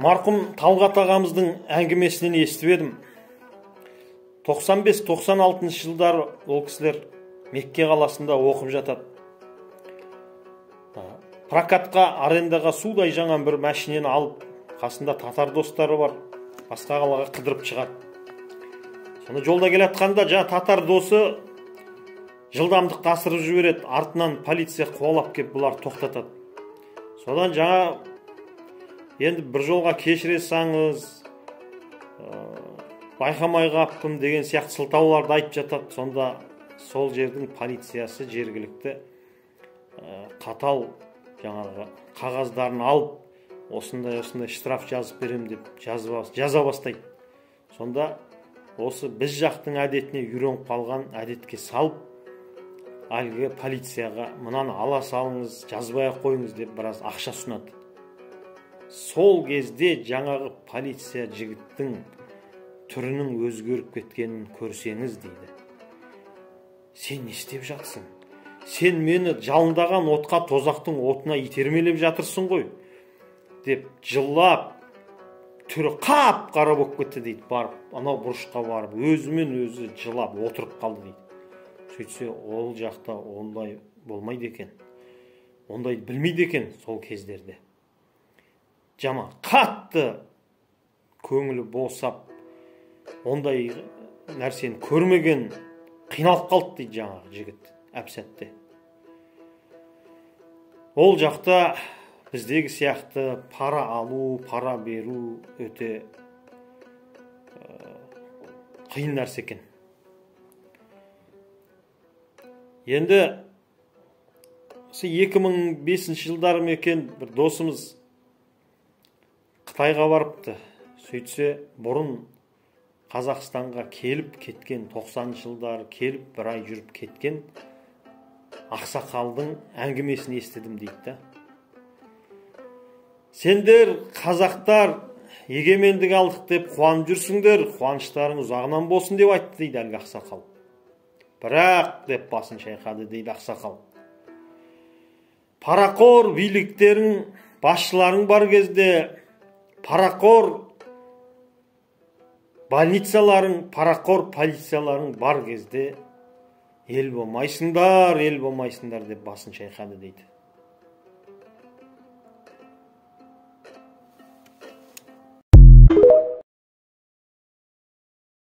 Марқұм Талғат ағамыздың әңгімесінен естіп едім. 95-96 жылдары ол кісілер Мекке қаласында оқып жатады. Прокатқа, арендаға судай жаңа бір машинені алып, қасында татар достары бар, басқа қалаға қыдырып шығады. Сонда жолда келе жатқанда жаңа татар досы жылдамдықты асырып жібереді, артынан полиция қуалап келіп бұлар тоқтатады. Содан жаңа енді бір жолға кешіре салыңыз, байқамай қаппын деген сияқты сылтауларды айтып жатады. Сонда сол жердің полициясы жергілікті қатал жаңағы қағаздарын алып, осындай штраф жазып берем деп жаза бастайды. Сонда осы біз жақтың әдетіне үйреніп қалған әдетке салып, әлгі полицияға мынаны ала салыңыз, жазбай ақ қойыңыз деп біраз ақша ұсынады. Сол кезде жаңағы полиция жігіттің түрінің өзгеріп кеткенін көрсеңіз дейді. Сен не істеп жатсың? Сен мені жалындаған отқа, тозақтың отына итермелеп жатырсың ғой деп жылап, түрі қап-қара болып кетті дейді. Барып, анау бұрышқа барып, өзімен өзі жылап отырып қалды дейді. Сөйтсе, ол жақта ондай болмайды екен. Ондай білмейді екен сол кездерде. Жаман қатты көңілі босап, ондай нәрсені көрмеген, қиналып қалды дейді жаңағы жігіт әп-сәтте. Ол жақта біздегі сияқты пара алу, пара беру өте қиын нәрсе екен. Енді 2005 жылдары ма екен, бір досымыз Қытайға барыпты. Сөйтсе, бұрын Қазақстанға келіп кеткен, 90 жылдары келіп бір ай жүріп кеткен ақсақалдың әңгімесін естідім дейді да. Сендер қазақтар егемендік алдық деп қуанып жүрсіңдер, қуаныштарың ұзағынан болсын деп айтты дейді әлгі ақсақал. Бірақ деп басын шайқады дейді ақсақал. Парақор биліктерің, басшыларың бар кезде, парақор больницаларың, парақор полицияларың бар кезде ел болмайсыңдар, ел болмайсыңдар деп басын шайқады дейді.